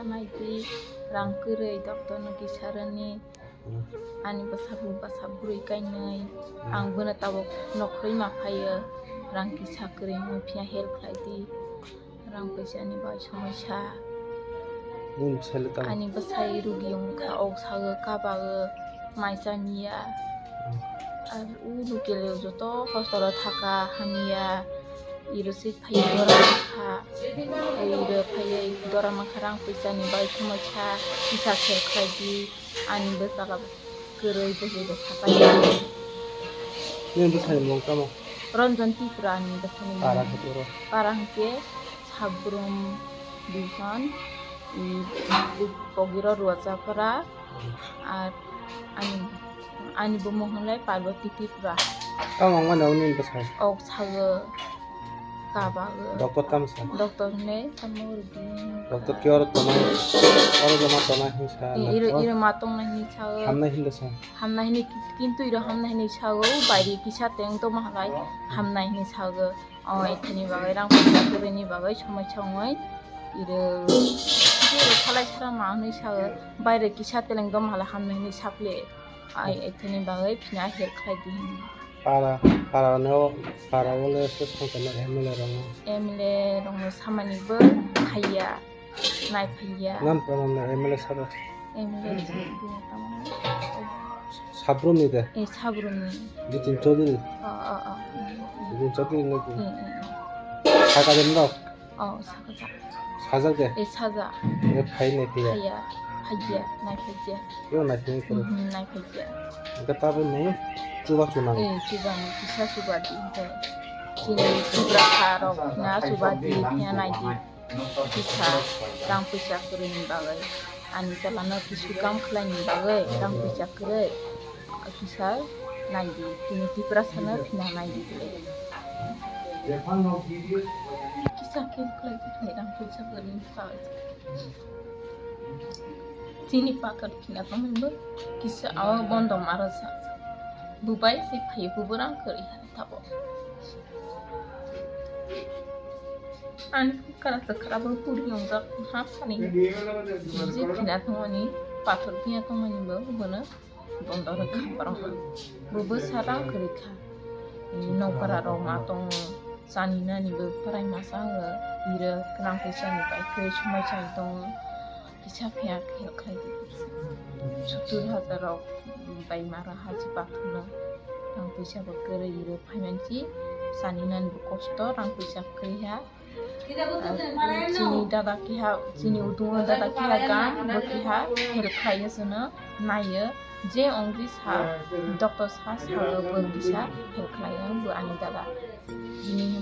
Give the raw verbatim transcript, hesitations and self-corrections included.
Naidi rang kwrwi doctor no kisa rwni. Hmm. Ani bwsa bu bwsa bwrwi kainwi. Hmm. Ang bono tabuk nokhorwi ma phaio. Rang kisa kwrwi wngwi phiya help khlai di. Rang paisa ni bai somosya. Nini bwsai le tamo? Ani bwsai rugi wngkha, ok sago, kabao, mai chaniya. Hmm. Ar u local o joto hospital o thaka hamya. Iro se phai dora mankha. Iro phai dora mankha, rang paisa ni bai somosya, kisa sel khlai di. Ani bwsala kwrwi bwsai bo sapai ya. Nini bwsai mung tamo? Ranjan Tripura ani bwsai mung. Para khe toro? Para hwnkhe Sabrum Division, i, Pogiro Ruachapara, ar ani, ani bumung hwnlai Parvati Tripura. Tamo wngmani nini bwsai? Ok sago. Kabao. Doctor tamo sa? Doctor ne tamo rugi. Doctor khe oro tongnai, oro joma tongnai hinwi sa. Iro, iro ma tongnai hinwi sao. Hamnai hinwi sa. Hamnai hinwi ki-, kintu iro hamnai hinwi sao, baire kisa teng tongma halai hamnai hinwi sao. O, ethani bagwi rang paisa kwrwini bagwi somosya wngwi iro, iro salai sara ma hinwi sao, baire kisa teleng tongma halai hamnai hinwi saple. Ai, ethani bagwi phina help khlai di hinwi. Para, para no, para o le se songkha no M L A rok no. M L A rok no samani bo khaiya, nai phaiya. Nam tamo no M L A sabo? M L A sabo tamo. Sabrum ni de? Eh, Sabrum ni. Jitin Chaudhary? O, o, o. Jitin Chaudhary no de? Eh, eh, eh. Saka dem no? Oh, sajak. Sajak de? Eh, sajak. Eh, phai nai phiya? Phaiya, phaiya, nai phaiya. Yo nai phaiya khe? Mhm, nai phaiya. Hwnkhe tabuk ni chuba chunang? Eh, chuba ni, kisa chuba di hwnkhe. Chini chuba kha rok na chuba di, phiya nai di. Kisa, rang paisa kwrwini bagwi. Ani tola no kisu kam khlai ni bagwi, rang paisa kwrwi. Kisa nai di, chini Tiprasa no phina nai di. Kisa khe khlai di, rang paisa kwrwini bagwi. Chini pathor phina tongmani bo kisa awa bondo maro sa. Bubai se phai bubo rang kwrwi ha tabo. Ani kara se kara bo puri yong jak ha phani. Je phina tongmani pathor phina tongmani bo bono. Bondo rwkha borok. Bo bwsa rang kwrwi kha. Nokpara rok ma tongo. Chani nani bo kwrai masa o. Iro kwrang khe chani bai kwrwi somai chai tongo. Kisa phiya help khlai di. Sottur hajar rok bai mara haji pathorno. Rang puisa bo kwrwi iro phaimansi. Chani nani bo kosto rang puisa kwrwi ha. Chini dada kiha, chini utungo dada kiha gam, bo kiha help khlaiyo chwngno naiyo. Je ongdi sa, doctor sa, sa bo kisa help khlaiyo, bo ani dada. Bini